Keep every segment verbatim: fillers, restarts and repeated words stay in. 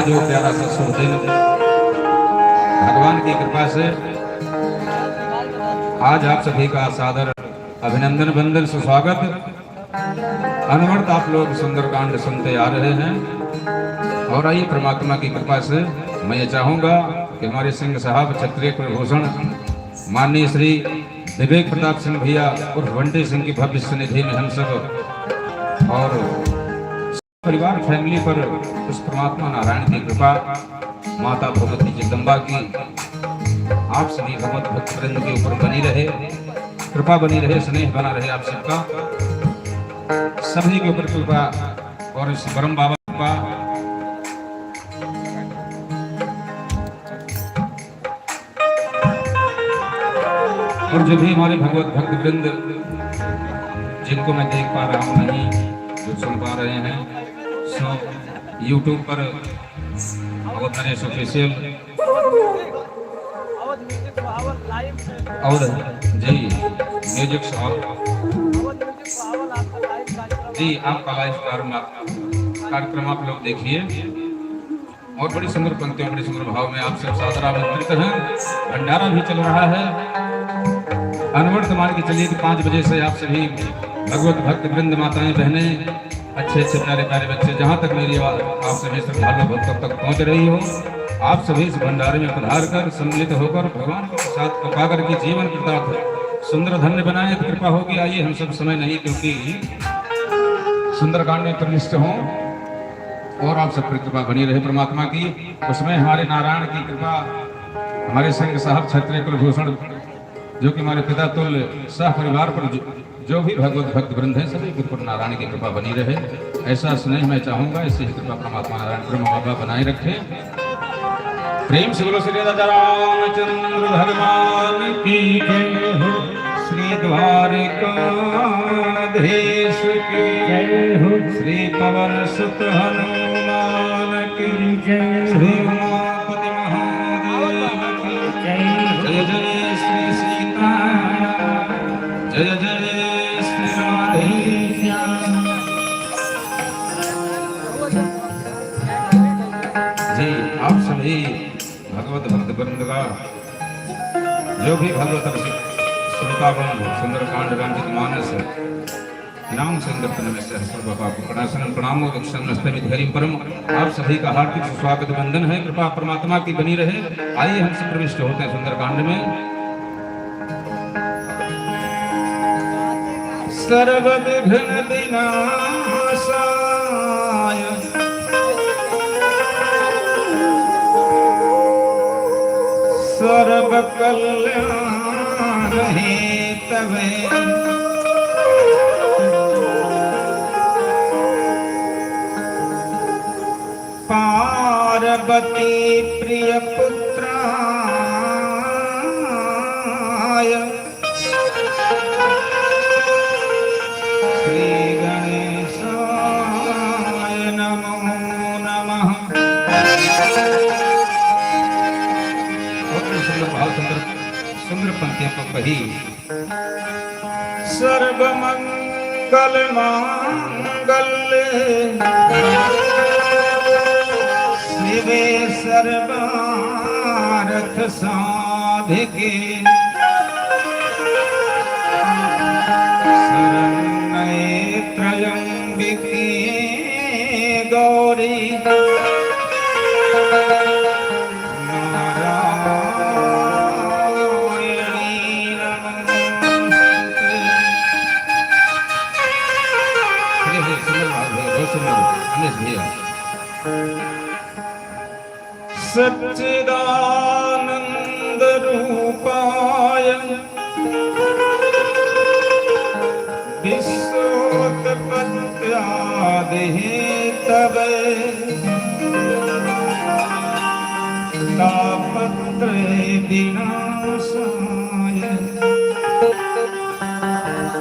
जो प्यारा सा शुभ दिन, भगवान की कृपा से आज आप सभी का सादर अभिनंदन, वंदन, सुस्वागत। अनवरत आप लोग सुंदरकांड सुनते आ रहे हैं और आइए, परमात्मा की कृपा से मैं ये चाहूंगा कि हमारे सिंह साहब, क्षत्रिय कुलभूषण, माननीय श्री विवेक प्रताप सिंह भैया उर्फ बंटी सिंह की भविष्य निधि में हम सब और परिवार, family पर उस परमात्मा नारायण की कृपा, माता भगवती जगदम्बा की आप सभी भगवत भक्त वृंद के ऊपर बनी रहे, कृपा बनी रहे, स्नेह बना रहे आप सबका, सभी के ऊपर कृपा और इस ब्रह्म बाबा की कृपा। और जो भी हमारे भगवत भक्त वृंद, जिनको मैं देख पा रहा हूँ नहीं, जो सुन पा रहे हैं, सो YouTube पर अवध नरेश official और जी, music साहब, जी, आपका live कार्यक्रम, कार्यक्रम आप लोग देखिए। और बड़ी सुंदर पंक्तियों, बड़े सुंदर भाव में आप सब सादर आमंत्रित हैं। भंडारा भी चल रहा है। अनवरत मान के चलिए कि पाँच बजे से आप सभी भगवत भक्त वृंद, माताएं, बहनें, अच्छे अच्छे प्यारे प्यारे बच्चे, जहाँ तक मेरी आवाज आप सभी श्रद्धालु भक्तों तक पहुँच रही हो, आप सभी इस भंडारे में पधार कर, सम्मिलित होकर, भगवान के प्रसाद को पाकर के जीवन कृतार्थ सुंदर धन्य बनाएं। तो कृपा होगी, आइए, हम सब समय नहीं, क्योंकि सुंदरकांड में प्रविष्ट हों और आप सब पर कृपा बनी रहे परमात्मा की। उसमें हमारे नारायण की कृपा, हमारे संघ साहब क्षत्रिय कुलभूषण, जो कि हमारे पिता तुल्य सह परिवार पर जो, जो भी भगवत भक्त वृंद हैं, सभी के ऊपर नारायण की कृपा बनी रहे, ऐसा स्नेह मैं चाहूंगा। ऐसी ही कृपा परमात्मा नारायण ब्रह्म बाबा बनाए रखें। प्रेम से बोलो श्री राजा रामचंद्र भगवान की जय हो, श्री द्वारिकाधीश की जय हो, श्री पवन सुत हनुमान की जय हो, श्री उमापति महादेव की जय हो। जय जय श्री सीता, जय जय श्री राधे श्याम। जी, आप सभी भगवत भक्त वृंद का, जो भी भगवत रसिक श्रोतागण, सुंदरकांड, रामचरित मानस, नाम संकीर्तन में सहस्र बाबा को प्रणाम, प्रणाम और दक्षिण नमस्ते धैर्य परम। आप सभी का हार्दिक सुस्वागत वंदन है। कृपा परमात्मा की बनी रहे। आइए, हम सब प्रविष्ट होते हैं सुंदरकांड में। सर्व विघ्न विनाशाय सर्व कल्याण हेतवे पार्वती प्रिय पुत्राय श्री गणेशाय नमो नमः। बहुत सुंदर भाव, सुंदर, सुंदर पंक्तियां प-, पढ़ी। सर्व मंगल मांगल्ये शिवे सर्वार्थ साधिके शरण्ये त्र्यंबिके गौरी नारायणी नमोस्तुते। अरे, अरे, सुंदर भाव है, बहुत सुंदर। अनिल भैया। सच्चिदानंद रूपाय विश्वोत्पत्त्यादिहेतवे तापत्रय विनाशाय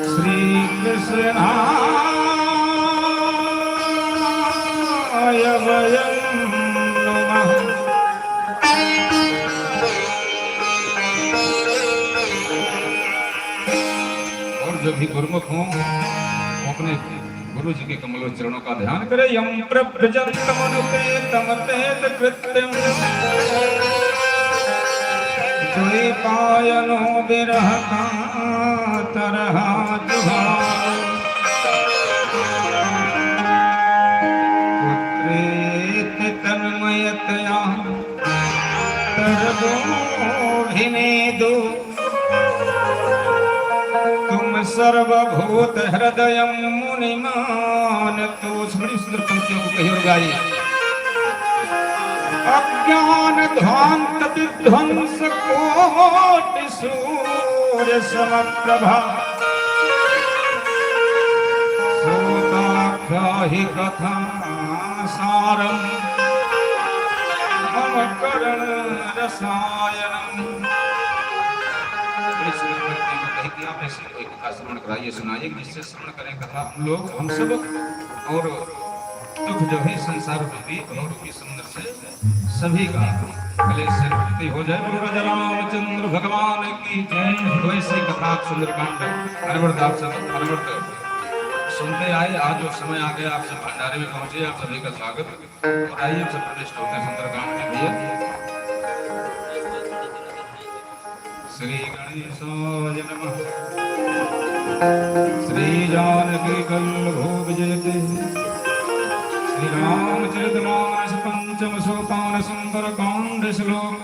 श्री कृष्णाय वयं नमः। और जो भी गुरुमुख हों, वो अपने गुरु गुरु जी के कमलों चरणों का ध्यान करें। यं प्रव्रजन्तमनुपेतमपेतकृत्यं द्वैपायनो विरहकातरहातुभावो पुत्रेति तन्मयतया सर्वोऽभिनेदुः। तुम सर्वभूत हृदय मुनि मानतु। बड़ी सुंदर पंक्तियों को कही और गाई। अज्ञान ध्वांत विध्वंस कोटि सूर्य समप्रभा। श्रोताख्याहि कथा सारम मम करुण रसायनम। बड़ी सुंदर पंक्तियां कही कि आप ऐसी कोई कथा श्रवण कराइए, सुनाइए, जिससे श्रवण करें कथा हम लोग, हम सब, और दुख जो है संसार रूपी भवरूपी समुद्र से सभी का कलेश से मुक्ति हो जाए। बोलो राजा रामचंद्र भगवान की जय। तो ऐसी कथा आप सुंदरकांड अनवरत, आप सब अनवरत सुनते आए। आज जो समय आ गया, आप सब भंडारे में पहुंचे, आप सभी का स्वागत। और आइए, हम सब प्रविष्ट होते हैं सुंदरकांड में। भैया, श्री गणेशाय नमः। श्री जानकी वल्लभ विजयते श्री रामचरित मानस पंचम सोपान सुंदरकांड श्लोक।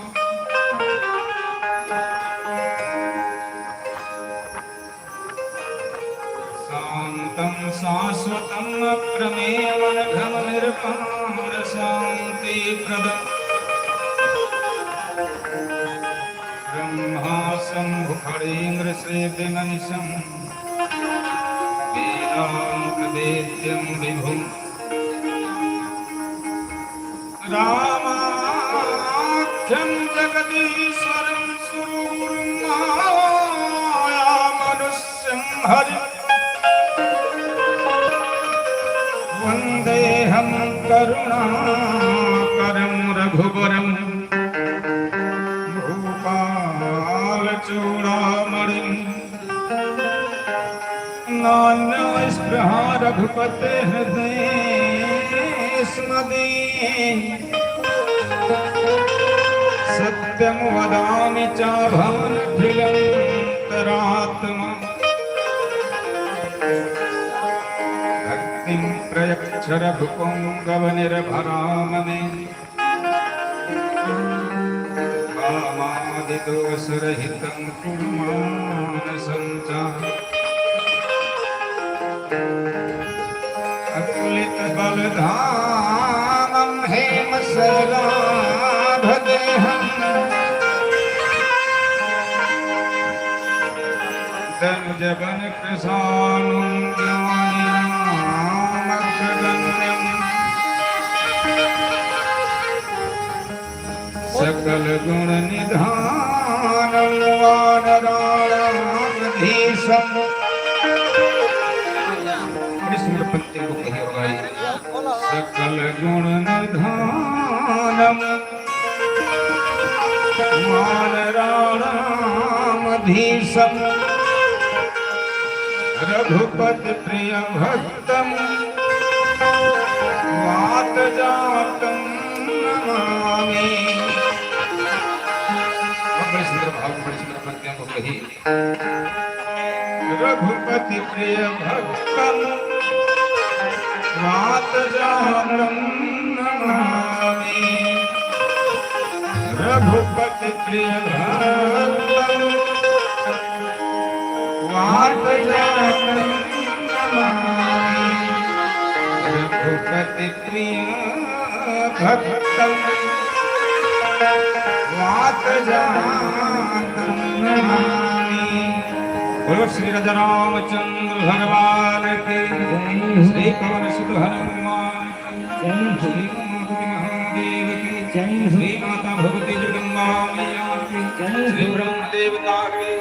शांतं शाश्वतं अप्रमेयमनघं निर्मलं शांतिप्रदम्। ब्रह्मा शंभु फणीन्द्र श्रीर्विमहिषं वेदांतवेद्यं विभुम्। रामाख्यं जगदीश्वरं सुरगुरुं मायामनुष्यं हरिम्। वन्देऽहं करुणाकरं रघुवरं भूपालचूडामणिम्। नान्यस्पृहा रघुपते हृदयेऽस्मदीये। सत्यं वदामि चाभवमखिलन्तरात्मा। भक्तिं प्रयच्छ रघुपुङ्गव निर्भराम मे। कामादिदोषरहितं कुरु मानसं च। अतुलितबलधामं हेमशैलाभदेहम्। दनुजवनकृशानुं ज्ञानिनामग्रगण्यम्। सकलगुणनिधानं वानराणामधीशम्। बड़ी सुंदर पंक्ति को कही और गाई। सकलगुणनिधानं वानराणामधीशम्। रघुपतिप्रियभक्तं वातजातं नमामि। अब बड़े सुंदर भाव, बड़े सुंदर पंक्तियां को कही। रघुपतिप्रियभक्तं वातजातं नमामि। रघुपतिप्रियभक्तं वातजातं नमामि। रघुपतिप्रियभक्तं वातजातं नमामि। बोलो श्री राजा रामचंद्र भगवान की, श्री पवन सुत हनुमान की, श्री उमापति महादेव की, श्री माता भगवती जगदम्बा मैया की, श्री ब्रह्म देवता की,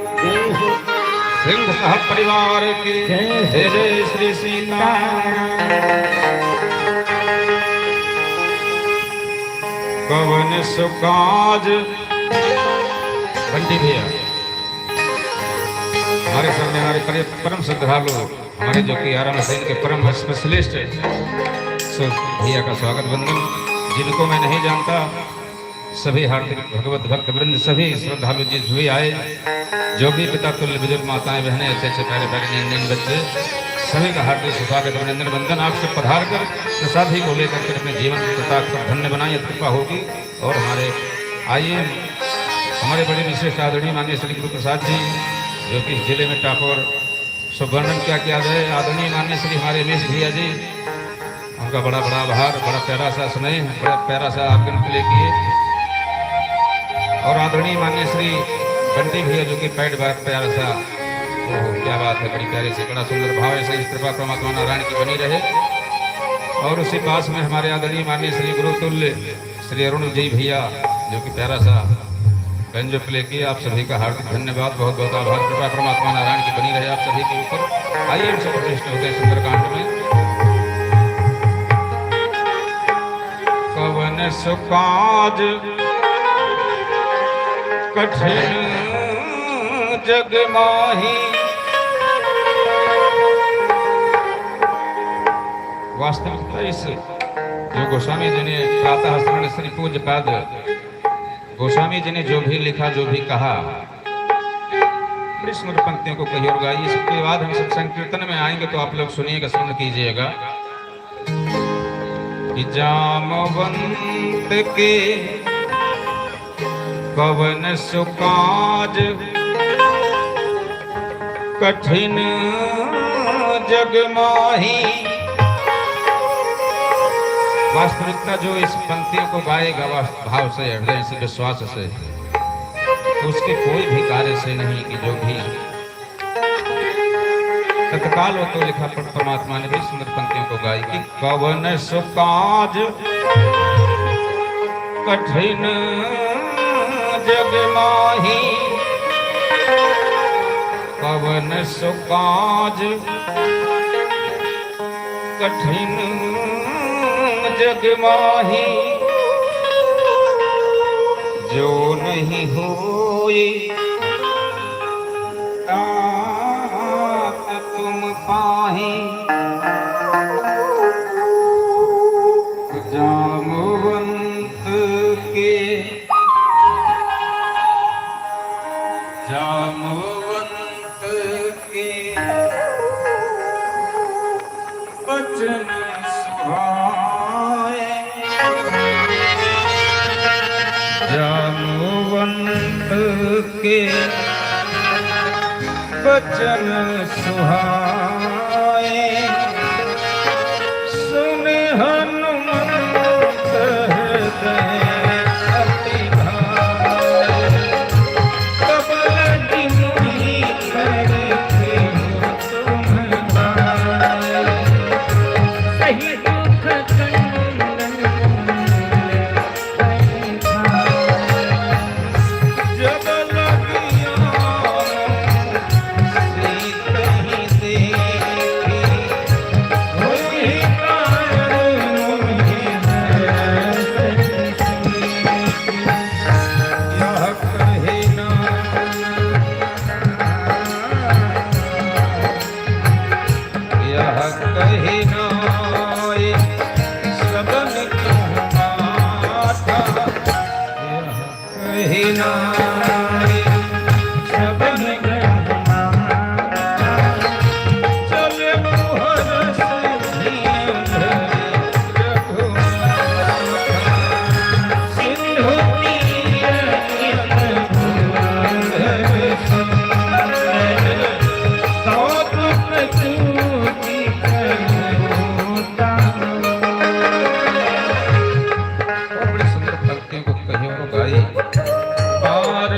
सिंह सह परिवार की, जय जय श्री सीता। कवन सुकाज बंटी भैया। हमारे सामने हमारे प्रिय परम श्रद्धालु, हमारे जो कि आरा मशीन के परम स्पेशलिस्ट, सो भैया का स्वागत वंदन। जिनको मैं नहीं जानता, सभी हार्दिक भगवत भक्त वृंद, सभी श्रद्धालु जिस भी आए, जो भी पिता तुल्य बुजुर्ग, माताएं, बहनें, अच्छे अच्छे प्यारे प्यारे नन्हे नन्हे बच्चे, सभी का हार्दिक स्वागत, अभिनंदन, वंदन। आप सब पधार कर प्रसादी को लेकर के अपने जीवन को कृतार्थ और धन्य बनाएं, यह कृपा होगी। और हमारे, आइए, हमारे बड़े विशिष्ट आदरणीय माननीय श्री गुरु प्रसाद जी, जो कि इस जिले में टॉपर, सो वर्णन क्या किया जाए। आदरणीय माननीय श्री हमारे रमेश भैया जी, उनका बड़ा बड़ा आभार, बड़ा प्यारा सा स्नेह, बड़ा प्यारा सा organ play किए। और आदरणीय माननीय श्री बंटी भैया, जो कि pad बड़ा प्यारा सा, ओहो, क्या बात है, बड़ी प्यारी सी, बड़ा सुंदर भाव, ऐसे ही कृपा परमात्मा नारायण की बनी रहे। और उसी पास में हमारे आदरणीय माननीय श्री गुरुतुल्य श्री अरुण जी भैया, जो कि प्यारा सा banjo play किए, आप सभी का हार्दिक धन्यवाद, बहुत बहुत आभार। कृपा परमात्मा नारायण की बनी रहे आप सभी के ऊपर। आइए, हम सब प्रविष्ट होते हैं सुंदरकांड में। कवन सो काज कठिन जग माही। वास्तविकता इस जो गोस्वामी जी ने प्रातः स्मरण श्री पूज्यपाद गोस्वामी जी ने जो भी लिखा, जो भी कहा, इस पंक्तियों को कही और गाई। इसके बाद हम सब संकीर्तन में आएंगे, तो आप लोग सुनिएगा, श्रवण कीजिएगा कि जामवंत के कवन सो काज कठिन जग माही। वास्तविकता जो इस पंक्तियों को गाएगा वास-, भाव से, हृदय से, विश्वास से, उसके कोई भी कार्य से नहीं कि जो भी तत्काल हो तो लिखा पर-, परमात्मा ने भी सुंदर पंक्तियों को गाई कि कवन सो काज कठिन जग माही, कवन सो काज कठिन जग माही, जो नहीं होई तात तुम पाही। जामवंत के, जामवंत के बचन सुहाए। जामवंत के बचन सुहाए। सुन हनुमंत हृदय अति भाए। तब लगी मुनि करते हो तुम भाए। सही दुख कंदन जब लगिया सीत ही देखी, हुई कारण मुझे दर्शन सीखी। यह कही ना यह कही नाय श्रवण कहु माथा। यह कही नाय श्रवण कहु माथा। चले मुहर से धीर धरे रघुनाथा। सिंधु तीर अनल भुवन धर सुंदर। और बड़ी सुंदर पंक्तियों को कही और गाई। बार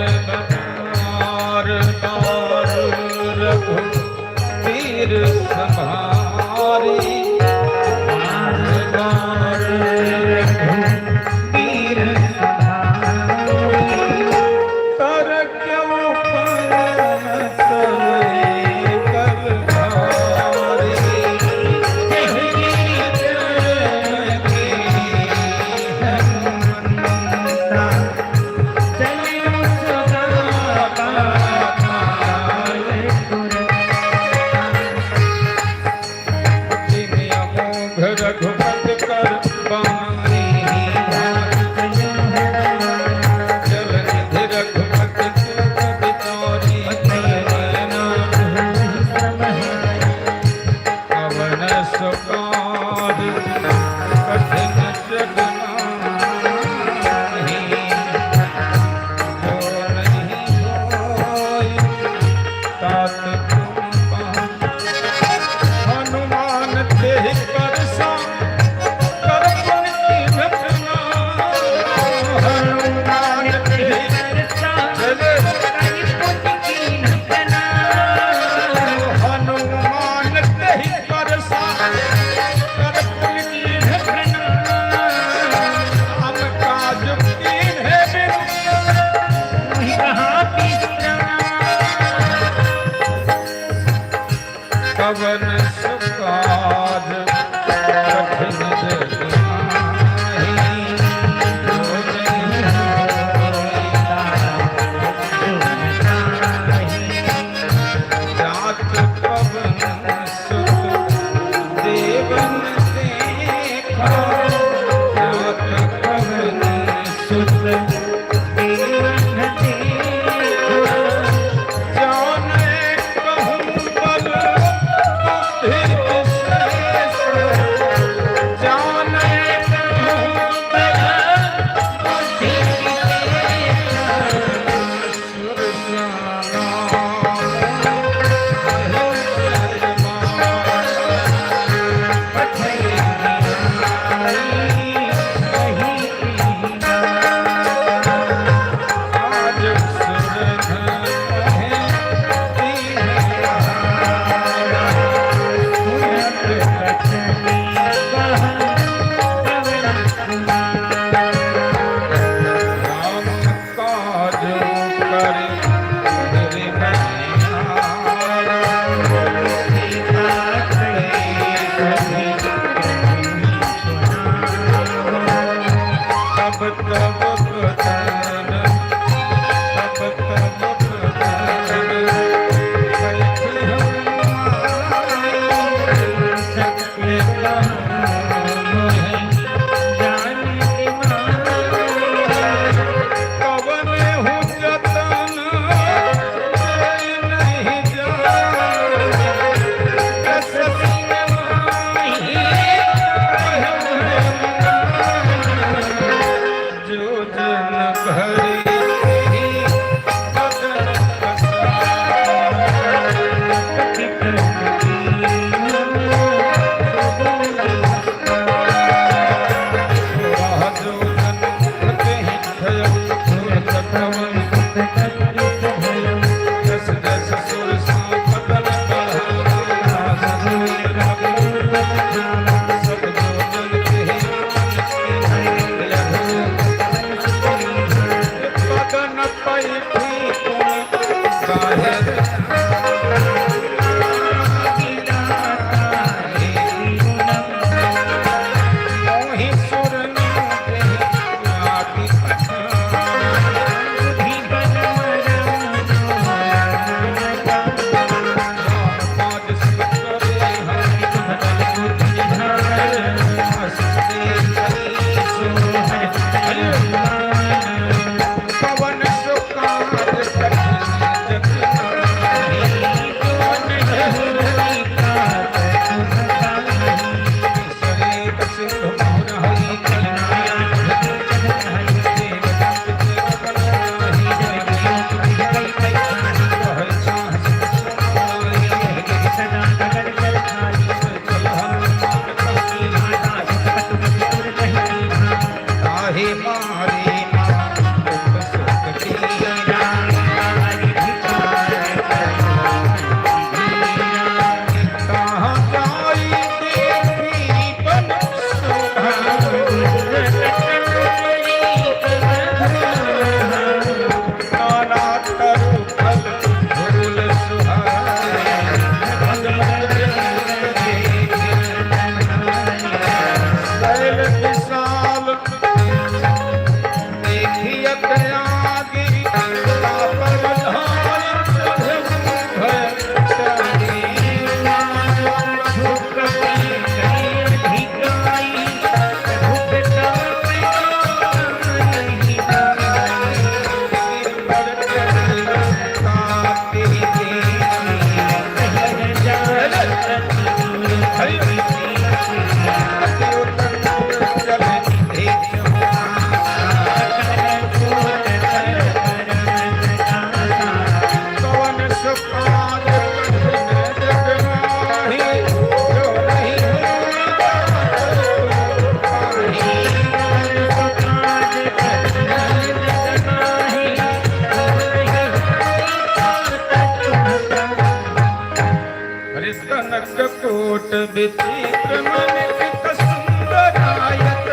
कनक कोट विचित्र मणिक सुंदरायत।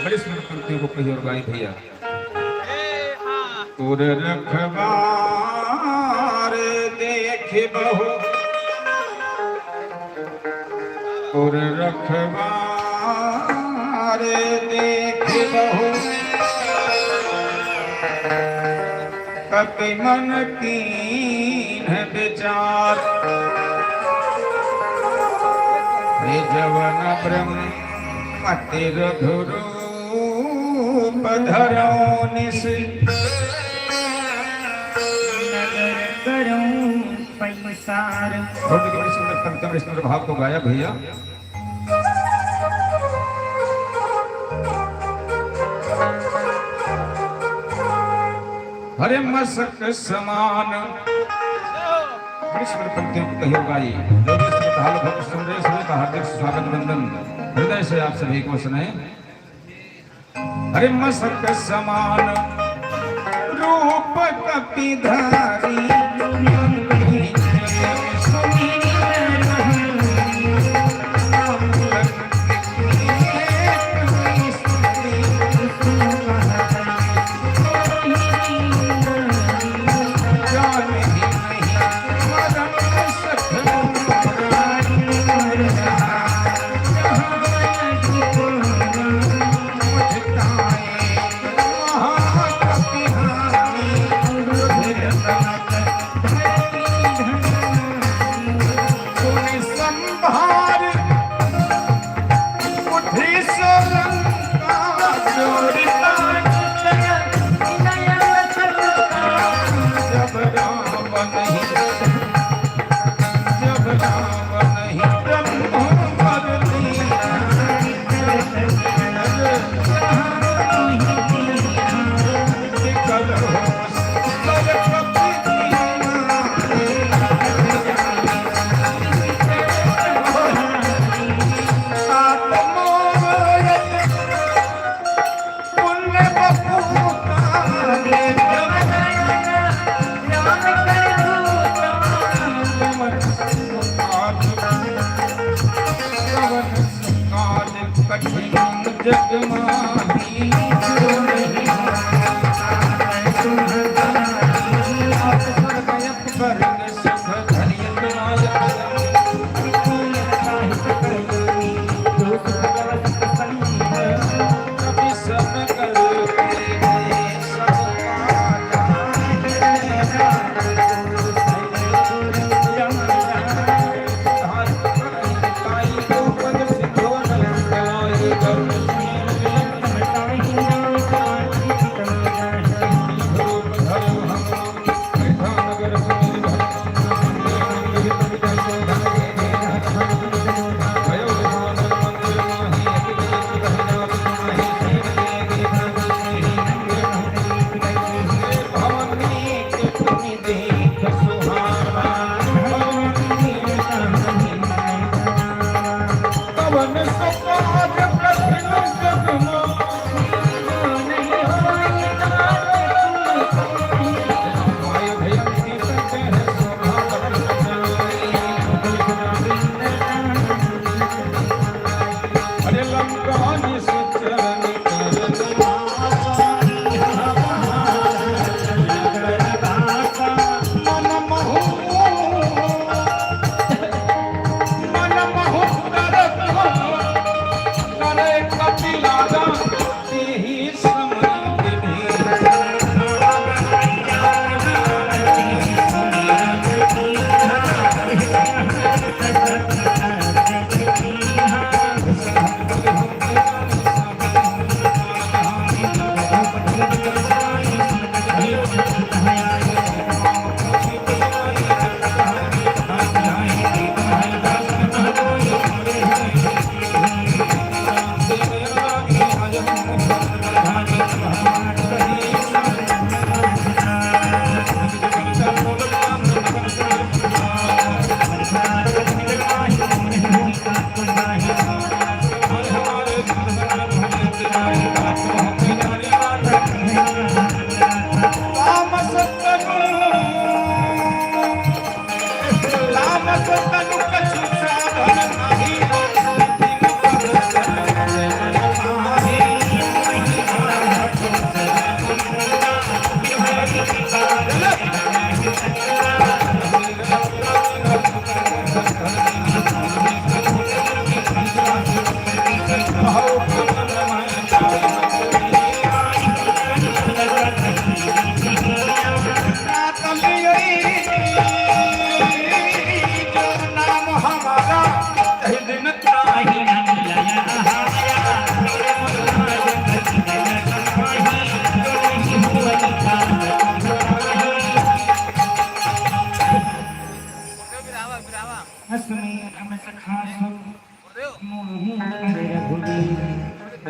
बड़ी सुंदर पंक्तियों को कही और गाई भैया। उर रखवार देख बहु, उर रखवार देख बहु, कपि मन कीन्ह विचार। हे जवन ब्रह्म तिरधुरूप धरौं निस। नगर करौं पैसार। बहुत ही बड़ी सुंदर पंक्ति, बड़ी सुंदर भाव को गाया भैया। हरे मशक समान। बड़ी सुंदर पंक्तियों को कहियो गाई। जो भी श्रद्धालु भक्त सुन रहे, सभी का हार्दिक स्वागत वंदन। हृदय से आप सभी को सुनाए। हरे मशक समान रूप कपि धारी। कठिन जग माही जो नहीं मानता है तुम जानी। आप स्वर्ग अप स्वर्ग सुख धरिय तुम्हारा कभी सब करके सब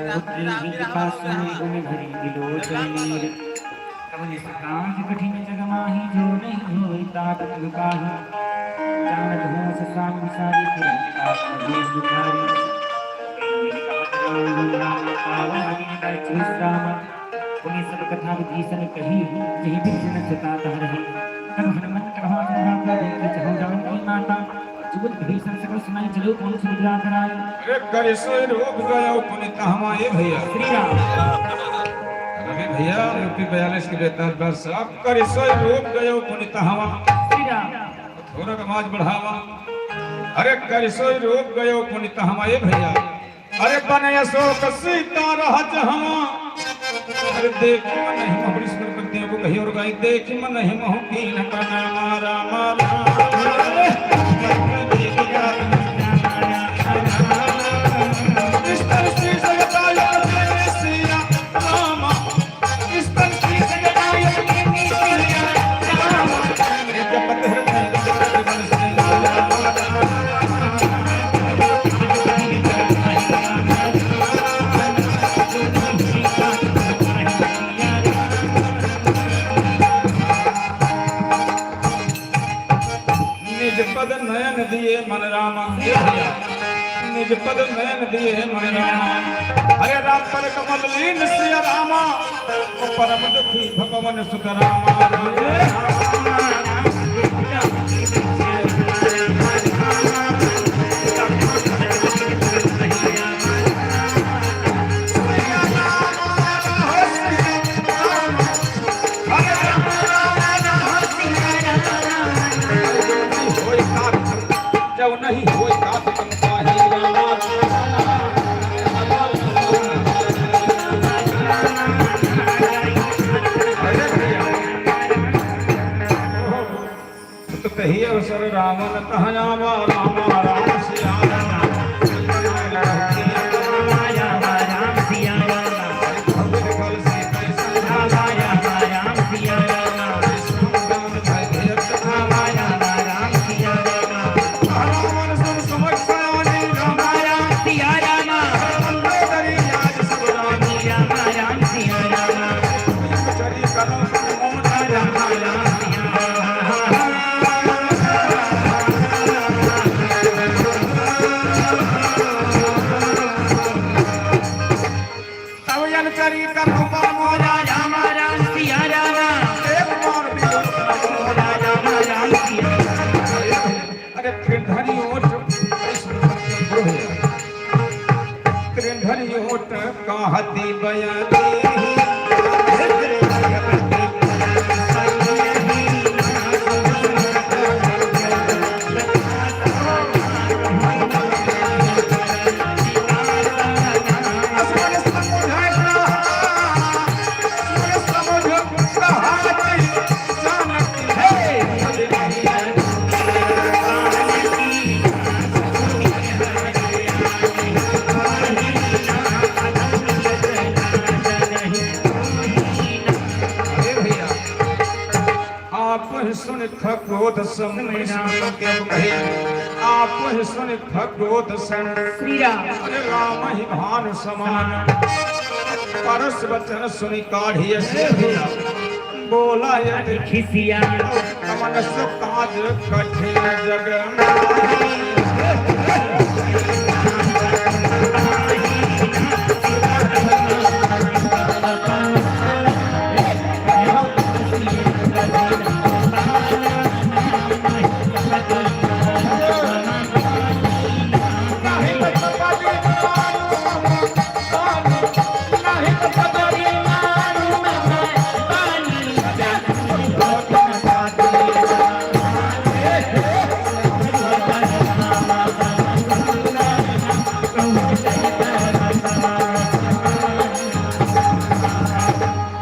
पुत्र ही कृपा सुनि गुण भरी विलोचन नीर। कवन सकाज कठिन जग माही जो नहीं होई तात तुम काहू। जानत हूँ ससाम विसारी तुरंत आप महेश दुखारी। राम राम पावन हरि विश्राम। पुनि सब कथा विभीषण कही, जहि विभीषण सुता तह रही। तब हनुमंत कहा, "सुभद्रा देखी चहु जानकी माता।" जब विभीषण सकल सुनाई, चलो कौन सुभद्रा कराई। अरे करि सोई रूप गयो पुनि तहवा, ए भैया। श्री राम। अरे भैया, यूपी बयालीस के बेताज बादशाह, करि सोई रूप गयो पुनि तहवा। श्री राम। थोड़ा आवाज बढ़ावा। अरे करि सोई रूप गयो पुनि तहवा, ए भैया। अरे बन अशोक सीता रहा जहवा। अरे देखि मन ही मोहु, बड़ी सुंदर पंक्तियों को कही और गाई। देखि मन ही मोहु कीन्ह बन मारा मारा। इस तरह से जगता सिया रामा। निज पद नयन दिए मन रामा। निज पद नयन दिए मन रामा। अरे राम पद कमल लीन सिया रामा। ओ परम दुखी भगवन सुत रामा। जब नहीं होई तात तुम ताही रामा। अरे भैया। तो कही अवसर रावण तह आवा, रामा राम सिया राम। रामा राम सिया राम। तब यन करी कर रूपा मोरा रामा राम सिया रामा। एक बार भी मोरा रामा राम सिया रामा। अरे त्रिंधरी ओट, त्रिंधरी ओट कहती बयानी। अरे भैया, आप सुन खगोध सम, कृष्ण के कहे, आप सुन खगोध सम। श्री राम। अरे राम ही भानु समान, परस वचन सुनि काढ़िय सीस। बोला यदि खिसिया। कवन सो काज कठिन जग माही।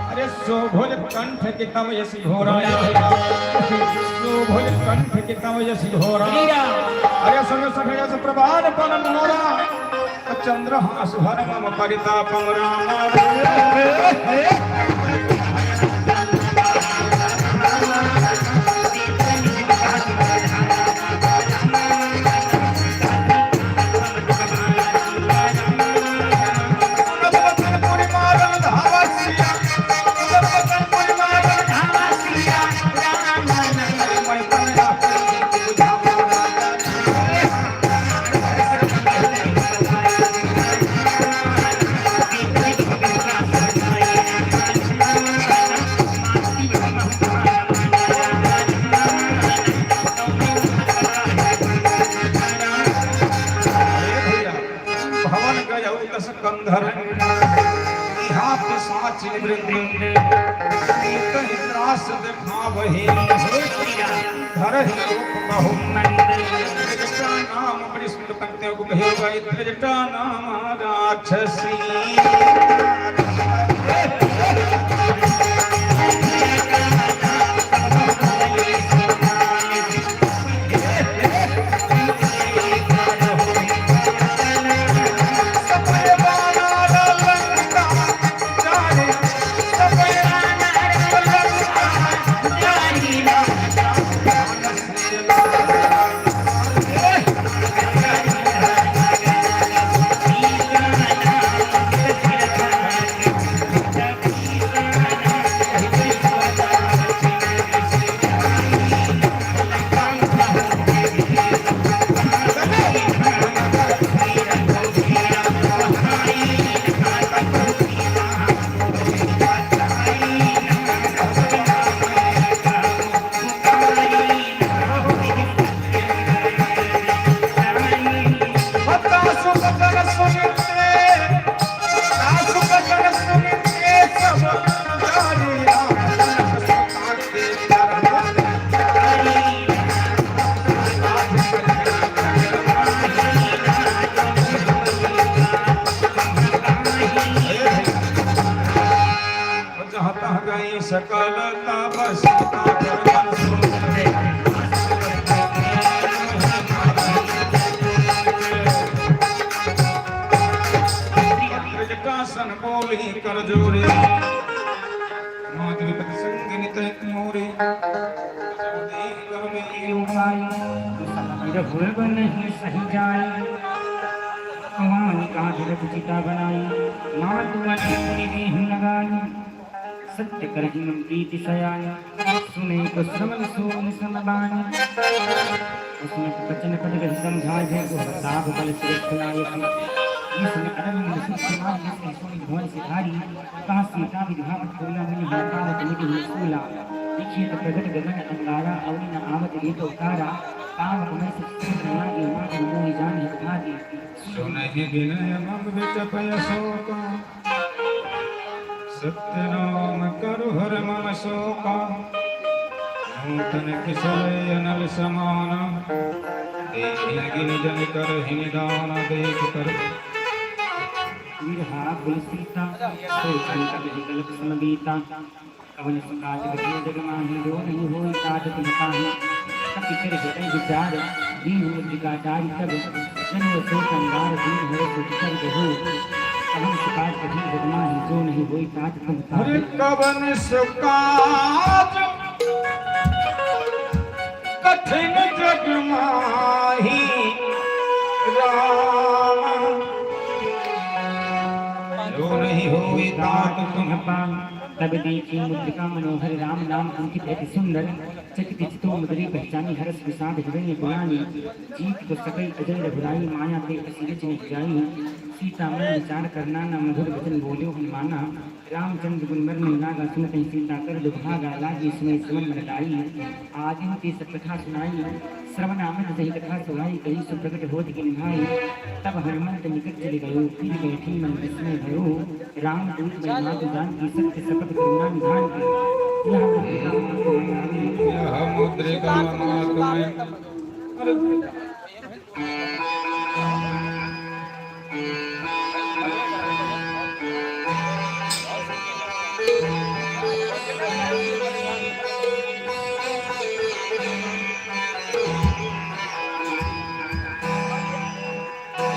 अरे शोभुज कंठ की तम यश घोरा। शोभुज कंठ की तम यश घोरा। अरे सर्व सभय यश प्रभात पवन मोरा। चंद्रहास हर मम परितापम राम। कंधर, इहाँ पिशाचिन वृंद, नीतहि त्रास देखावहि, धरहि लोक बहुमंद। त्रिजटा नाम बड़ी सुंदर पंक्तियों को कहे हुआ, त्रिजटा नाम राक्षसी। जहाँ तहाँ गई सकल तप सीता कर मन सोए। अग्रज कासन बोली कर जोरे। मात विपत संग नित मोरे। जब देख कर में ये उपाय, रघुवर नहीं सही जाए। भगवान का धरत चिता बनाई, मात मन मुनि देहु लगाई। सत्य करहिन प्रीति सयान, सुने को श्रवण सून सम बान। उसमें वचन पद रहि समझाए, जो प्रताप बल सुरत सुनाए। जिसने अरविंद सुत समाज, जिसने सुनि भुवन सिधारी। कहा सीता विरहा मत बोला, मुनि हंता मत निज हुए सूला। लिखित प्रगट गगन अंगारा, अवनि न आवत एक उतारा। पावक मैं सब सुन रहा, ये मात मोहि जान हित भारी। सुनहि विनय मम विटप अशोक। सत्य नाम करु हर मन शोका। नूतन किसले अनल समान। देहि लगिन जन करहिं निदान। देख कर विरहा कुल सीता, सोई संकट विकल कुसुम बीता। कवन सुकाज कठिन जग माहि, जो नहीं होई तात तुम ताहि। कपि कर हृदय विचार, दीन मुद्रिका चारि तब, जन अशोक अंगार दीन हरषि उठि कर कहु। कवन सुकाज कठिन जग माहि, जो नहीं होई तात तुम ताहि। अरे कवन सुकाज कठिन जग माहि, राम, जो नहीं होई तात तुम पाहि। तब देखि मुद्रिका मनोहर राम नाम अंकित अति सुंदर। चकित चित्तो मुदरी पहचानी हरष विषाद हृदय पुरानी। जीत को सकल अजर रघुराई माया ते असीरज निज जाई। सीता मन विचार करना ना मधुर वचन बोल्यो हनुमाना। रामचंद्र गुन मर नहीं लागा सुनत ही सीता कर दुभागा लागी सुनइ श्रवण मन लाई। आदिन ते सब कथा सुनाई श्रवण आनंद सही कथा सुहाई कही सुप्रगट होत गिन भाई। तब हनुमंत निकट चले गयो फिर बैठी मन विस्मय भयो। राम दूत महिमा को जान की सत्य शपथ करुणा निधान की। यह मुद्रिका यह मुद्रिका मातु मैं।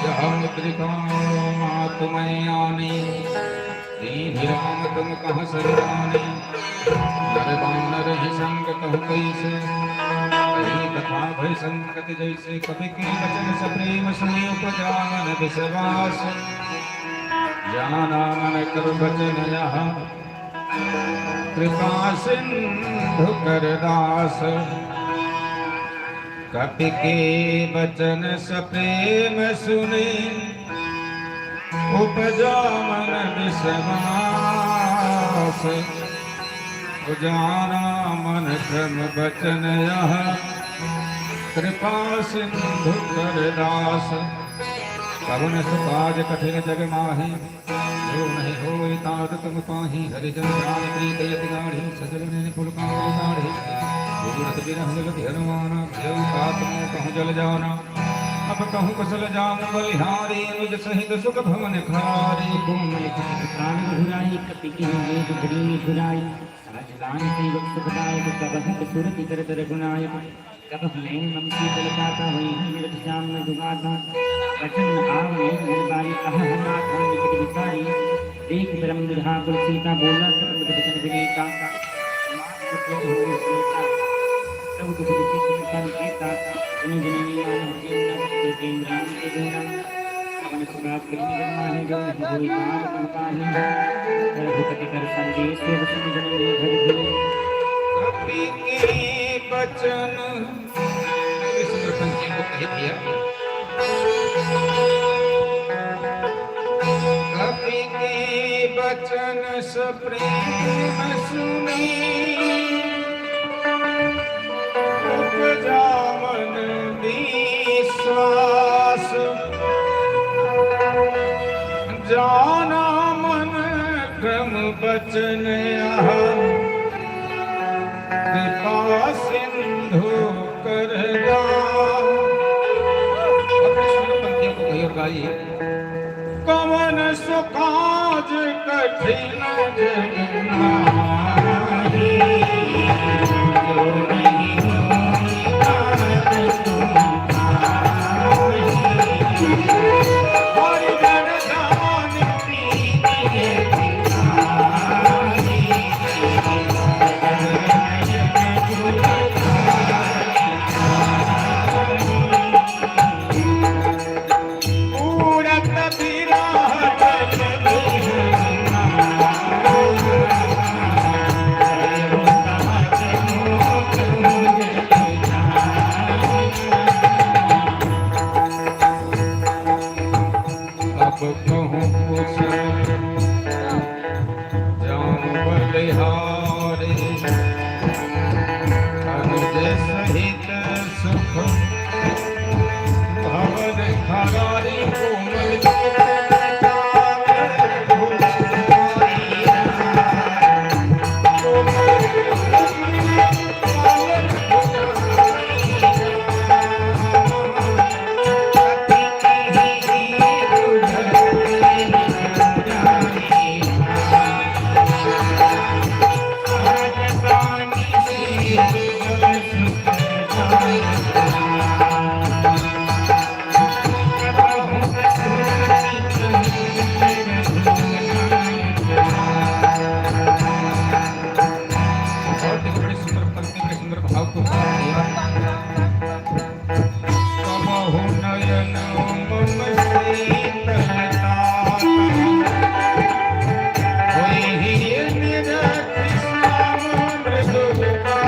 यह मुद्रिका मातु मैं आनी, दीन्हि राम तुम कहा सर जानी। नर बानर ही संग कहु कैसे, कही कथा भय संकट जैसे। कपि के वचन सप्रेम सुनि उपजा मन विश्वास। जाना मन कर वचन यह कृपा सिंधु कर दास। कपि के वचन सप्रेम सुनि उपजा मन विश्वास। जाना मन क्रम वचन यह कृपा सिंधु कर दास। कवन सो काज कठिन जग माही, जो नहीं होय तात तुम पाही। हरि जन जान प्रीत अति गाढ़ी, सजल नेह पुलकांति काढ़ी। गुण रस बिरह जल बिहरवाना, भयउ तात मोह कहूँ जल जाना। अब कहूँ कुसल जाम बलिहारी, निज सहित सुख भवन खारी। कोमल कुचित प्राण रघुराई, कपि केहि वेग धरि निठुराई। सहज लान सेवक सुखदायक, कबहुँ कसुर बिगर रघुनायक। कबहुँ नैन मम शीतल काता, होइहि निरत श्याम मृदु गाथा। बचन आव नैन भर बारी, अहह नाथ हम निकट बिसारी। देखि परम दुल्हा कुल सीता, बोला सब मधुर बचन विनीता। मात पुत्र बहु सीता, सब दुख विभीषण संकीर्ता। जन जननी मानव जीवना, जय जय राम के गुणा। पवन सुत प्राप्त करिन जग माही, जो नहीं होय तात तुम पाही। रघुपति कर संदेश सुनि जन में भरि भय। कपि के बचन, सुंदर पंक्तियों को कही दिया। कपि के बचन सप्रेम सुनि, उपजा मन विश्वास। जाना मन क्रम बचन अहा, कृपा सिंधु कर दास। अपने सुंदर पंक्तियों को कही और गाइए। कवन सो काज कठिन जग माही, जो नहीं होय तात तुम पाही। हरि जन जान प्रीत अति गाढ़ी। उड़त बिरह जल बिहरवाना। अब कहूँ कुसल जाम बलिहारी, अनुज सहित सुख भवन खारी। कोमल बहुत ही बड़े सुंदर पंक्ति, बड़े सुंदर भाव को उतार दिया। कबहुँ नयन मम शीतल तात, होइहि निरत श्याम मृदु गाथा।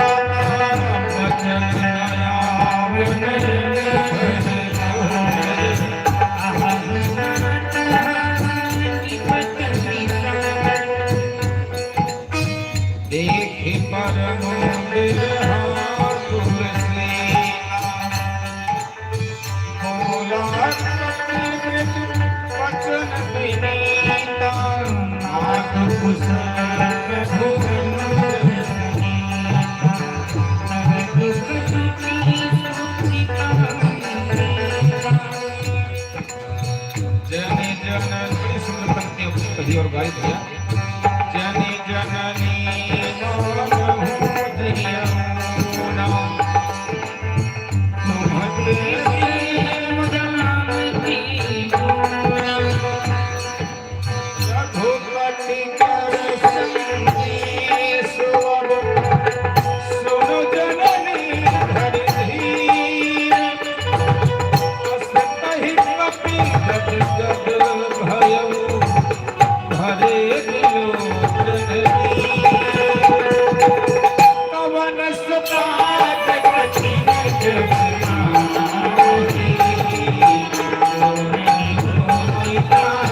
बचन आव नयन भर देखि परम बिरहा तुलसी। बोला कपि मृदु बचन विनीता। नाथ कुशल रघुनंदन सनीता। जनि जननी, सुंदर पंक्तियों को कही और गाई भैया। जनि जननी मानहु जियउ ना, तुमते प्रेम जानती हूँ। रघुपति कर संदेश अब सुन जननी धरि धीर। अस कहि कपि गद गद भयउ भरे विलोचन नीर। कवन सो काज कठिन जग माही, जो नहीं होय तात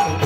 तुम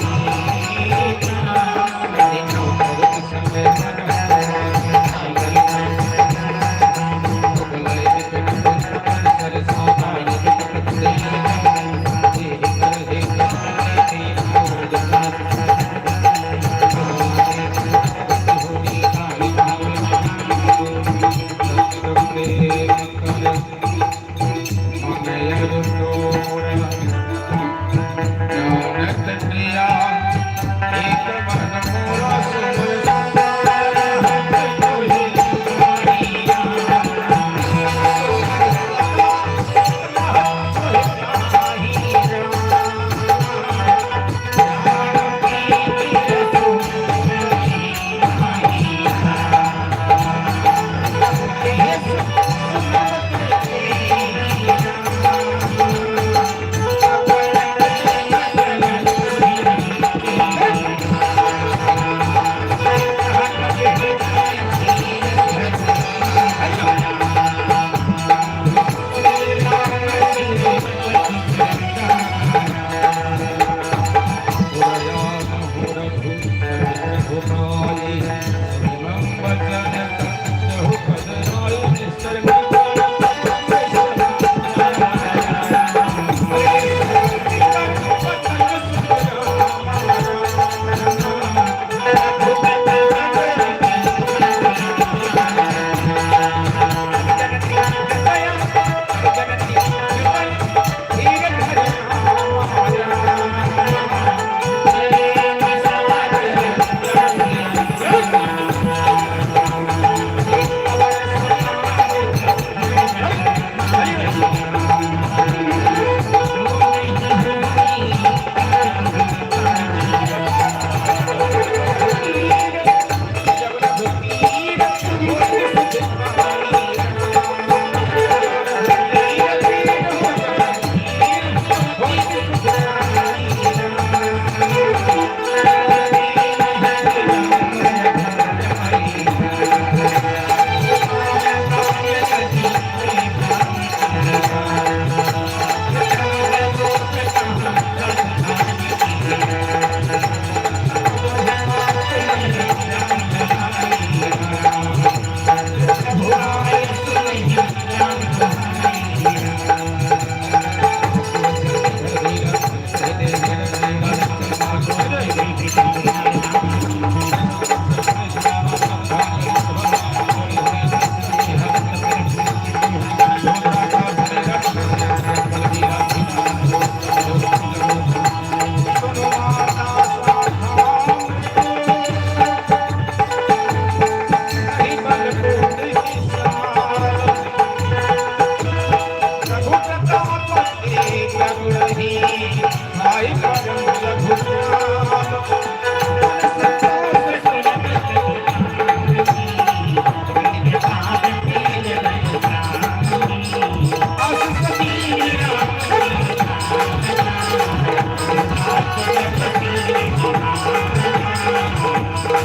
बार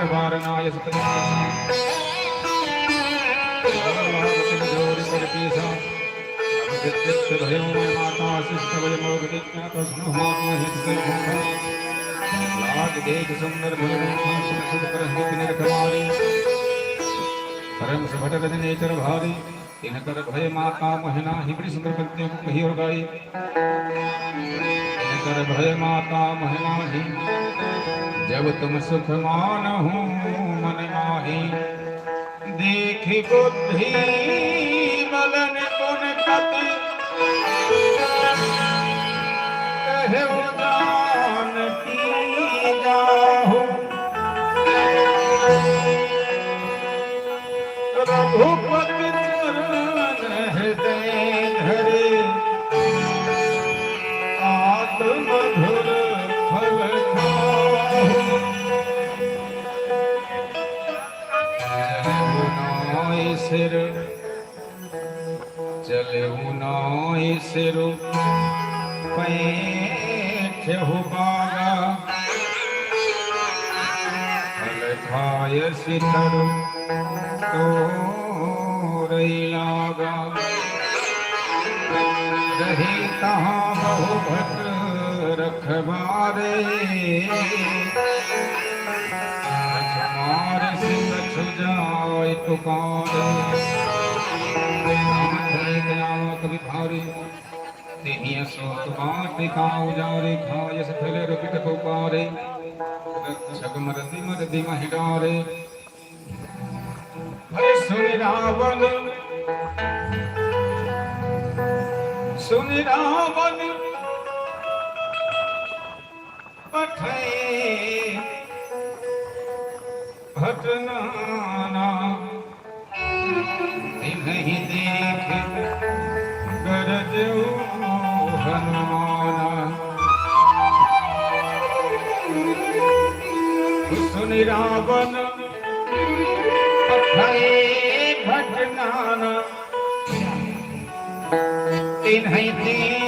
बार नाय सुतले। जोर कर पीसा। विद्युत भयो में माता शिष्ट भय मोग विज्ञात सुनो मात हित से भूखा। लाज देख सुंदर भय रूप सुत कर हित निरखवारी। परम सुभट रजनी चर भारी। तिनकर भय माता मोहि नाही, बड़ी सुंदर पंक्ति हम कही और गाई। तिनकर भय माता मोहि नाही, जब तुम सुख मानहु मन माही। देखि बुद्धि मलन गुण कति, कहेउ जानकी जाहु। रघुपति चरण हृदय धरे, आत्म मधुर फल खाहु। चलेउ नाय सिर, चलेउ नाय सिर पैठहु बागा। फल खाय सिथर तोरइ लागा। रही तहाँ बहु भट रखवारे। कछु मार से कछु जाय पुकारे। नाथ लेके आवा कभी भारी। तेहिया सोत बाटिका उजारे, खाय सिथर रोपित को पारे। रक्षक मरदि मरदि महि डारे। अरे सुनि रावन, सुनि रावन पठइ भट नाना। तिन्हि देखि गरजउ हनुमाना। सुनि रावन पठइ भट नाना। तिन्हि दे-,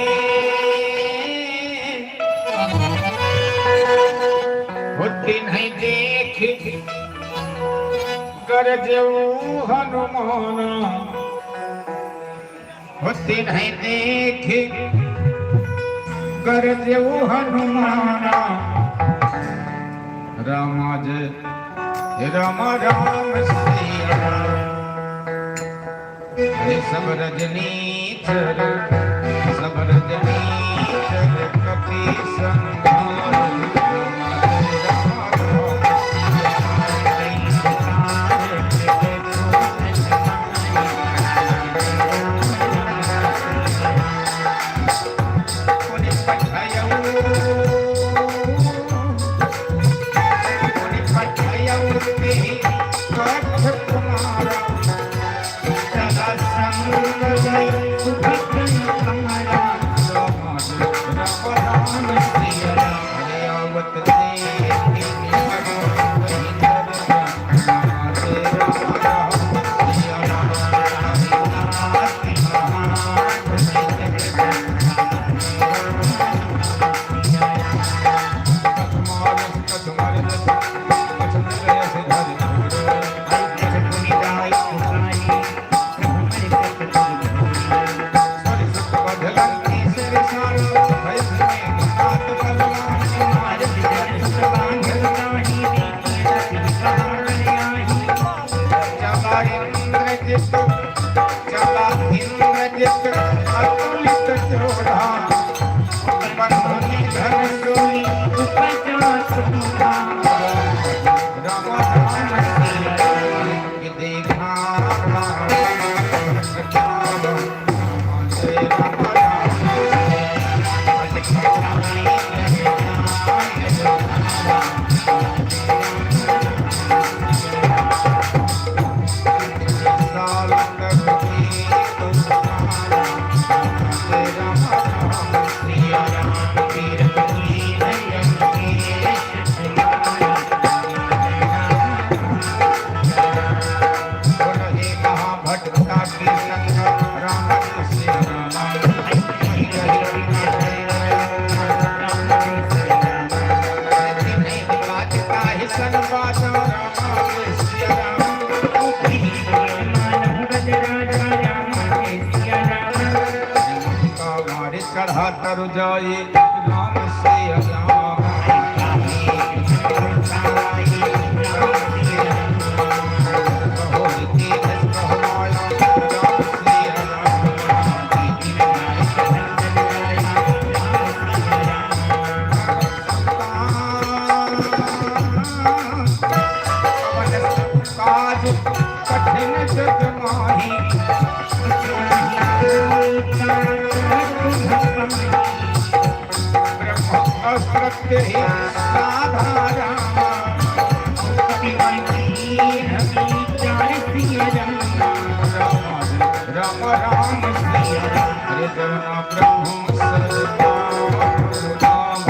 हो तिन्हि देखि गरजउ हनुमाना। हो तिन्हि देखि गरजउ हनुमाना। रामा जय राम राम सिया राम। अरे सब रजनी चर, सब रजनी चर कपि संहार। सन बाजा रामा के सिया राम। ओ प्रीत मानव गज राजा रामा के सिया राम। का मारे चढ़ा तर जाए राम सिया राम। काज कठिन जग माही। ब्रह्म अस्त्र तेहि साधा राम। राम राम सिया राम। हरे जवन ब्रह्म सर्वनाम राम।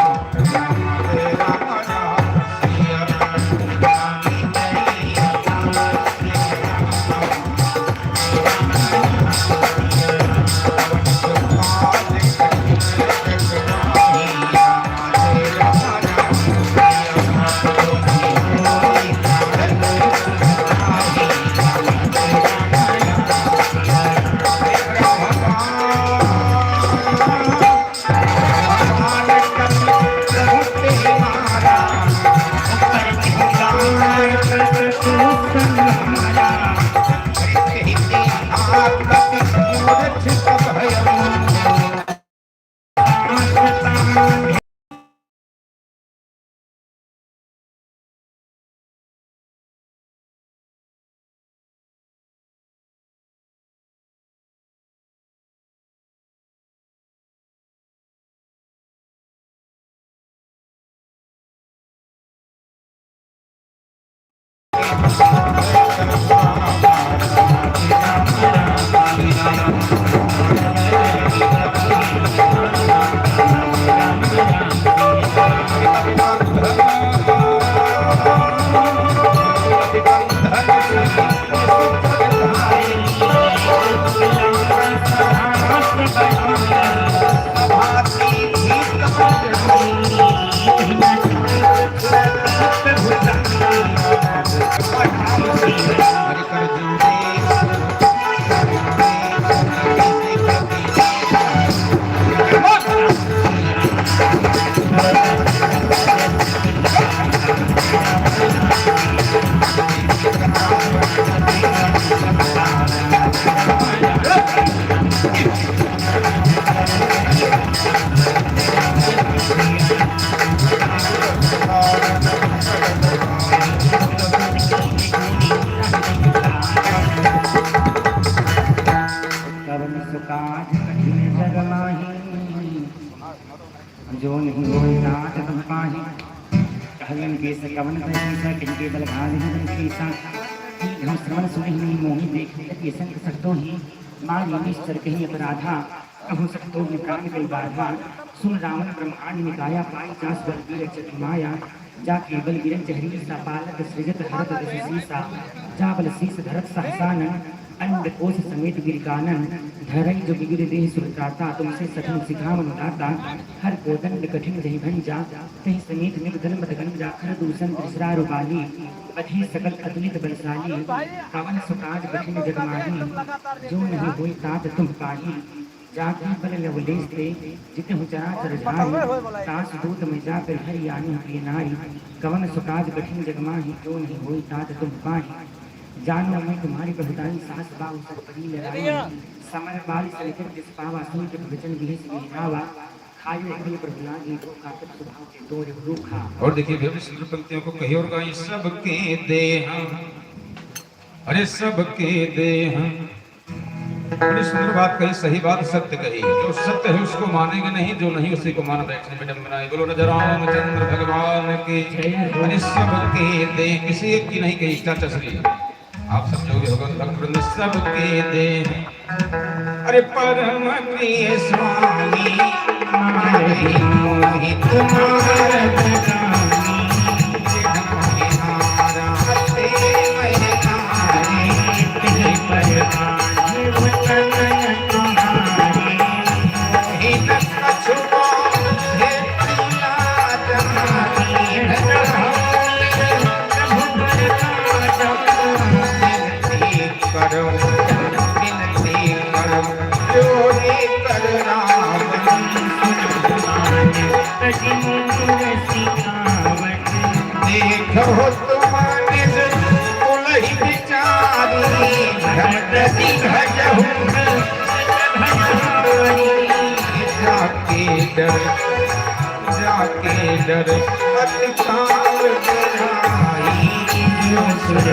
कवन सो काज कठिन जग माही, जो नहीं होई तात तुम पाही। कहलन केस कवन तैसा, किनके बल घाल ही बन केसा। कीन्हव श्रवण सुनहि नहीं मोहि, देखि अति संग सक दोहि। मारि निश्चर कहि अपराधा, कहूँ सक दोहि प्रान कइ बाधा। सुन रावण ब्रह्मांड निकाया, पाई जासु बल वीर अचरज माया। जा केवल गिरन चहरी सा, पालत सृजत हरत दस सीसा। जा बल सीस धरत सहसानन, अंडकोश समेत गिरि कानन। धरई जुग गिरि देहि सुर त्राता, तुमसे सधन सिखावन दाता। हर कोदंड कठिन जहि भंजा, तहि समेत मृग दल मदगंजा। खर दूषण त्रिसरा रुबाली, बधे सकल अतुलित बलसाली। कवन सो काज कठिन जग माही, जो नहीं होई तात तुम पाही। जाकी बल लवलेस ते जितहु चराचर झारी, तास दूत में जाकर हरि आनी प्रिय नारी। कवन सो काज कठिन जग माही, जो नहीं होई तात तुम पाही। जानो मैं तुम्हारी बहुताई, सास बाहु सत परी लड़ाई। समर बाल सलिकर जस पावा, सुनि कटु बचन बिहस बिहरावा। खायो फल प्रभु लागी, जो काटत स्वभाव के तोरे रूखा। और देखिए भैया, सुंदर पंक्तियों को कही और गाई, सबके देह, अरे सबके देह। बड़ी सुंदर बात कही, सही बात सत्य कही। जो सत्य है उसको मानेंगे नहीं, जो नहीं उसी को मान बैठे विडम्बना है। बोलो राजा रामचंद्र भगवान की। जय हो। अरे सबके देह, किसी एक की नहीं कही चाचा श्री, आप सब जो भी भगवत भक्त वृंद सबके देह। अरे परम प्रिय स्वामी, मारे मोहित मारत रामी। तुम्हारा प्रेम है तारे, तुझ पर आज वतन तुम्हारे। मोहित कछुआ है प्रहलाद रामी। विनती कर जोरी कर राम। देखो तुम निज कुलहि विचारी, भटति भजहु जाके डर, जाके डर अति काल डराई। जो सुर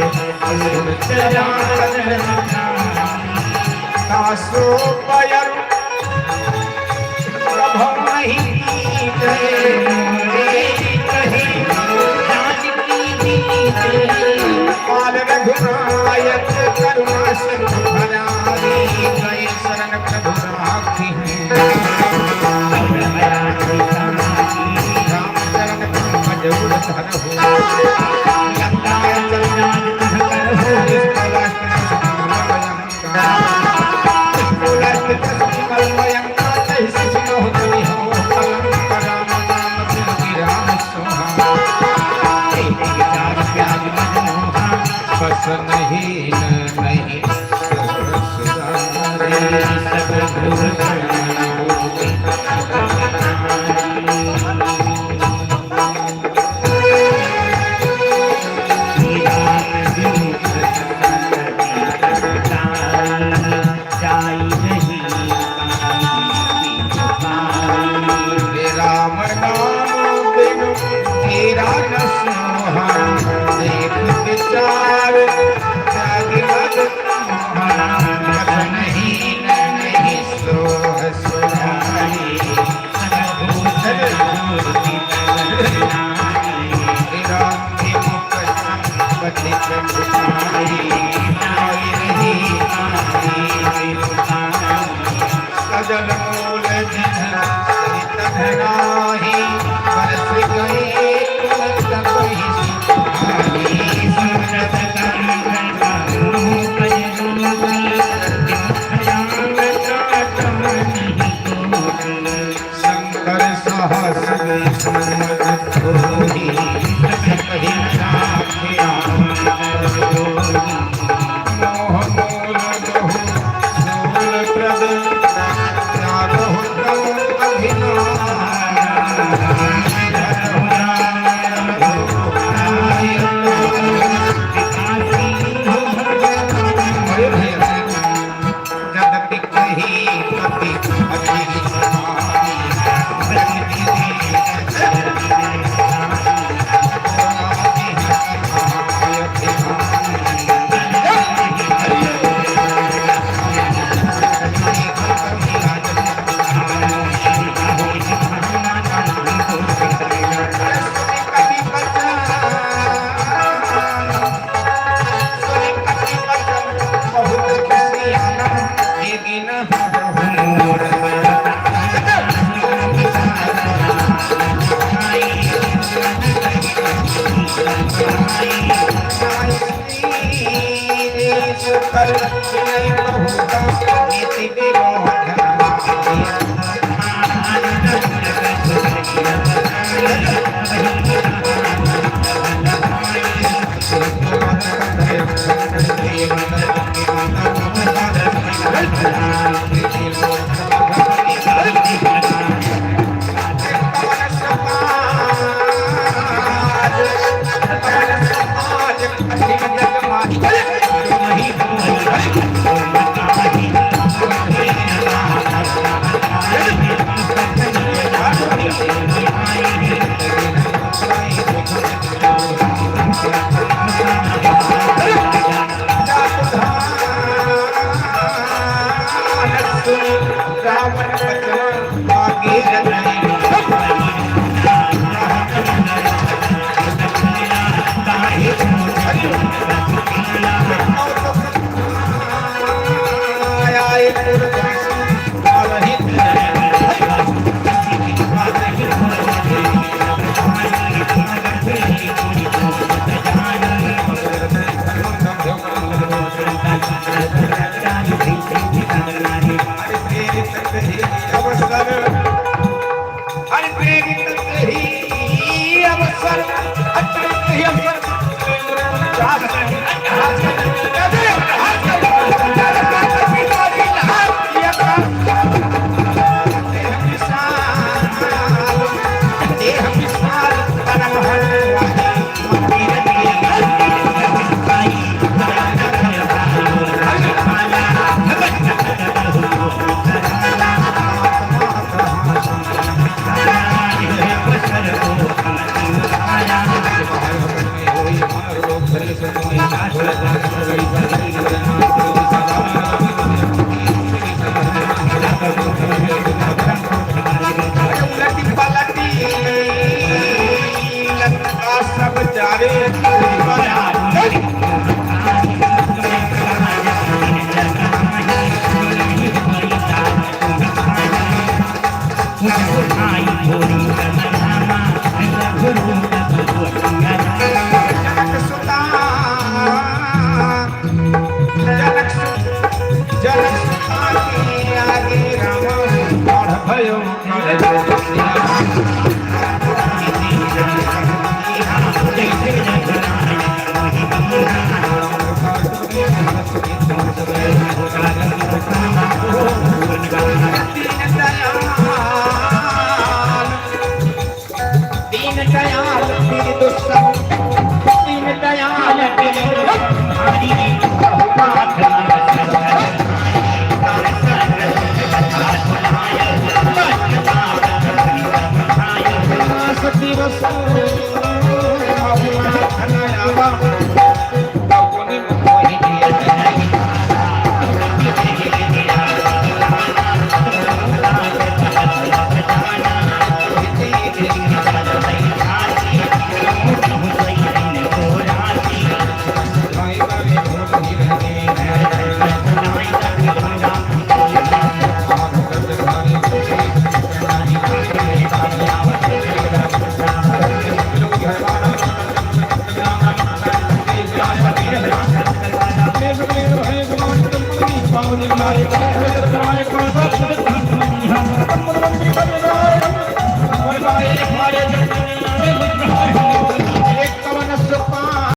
असुर चराचर तासो पयरु प्रभव नहीं कीजे। काल रघुनायक करुणा सिंधु भरारी, गए शरण प्रभु राखी। राम चरण पंकज उर धरहु, लंका चरण राज तुम करहु। हे राम नाम बिनु तेरा न सोहा, देख विचार त्याग मग मोहा, कछनहीन नहीं सोह सुहाई। शंकर सहस विष्णु मधु सोई, सकहि राम नाम सोई। मोह मूल बहु शूल प्रद, त्यागहु तम अभिमान। अरे भैया, जगत कही पति अति समाई।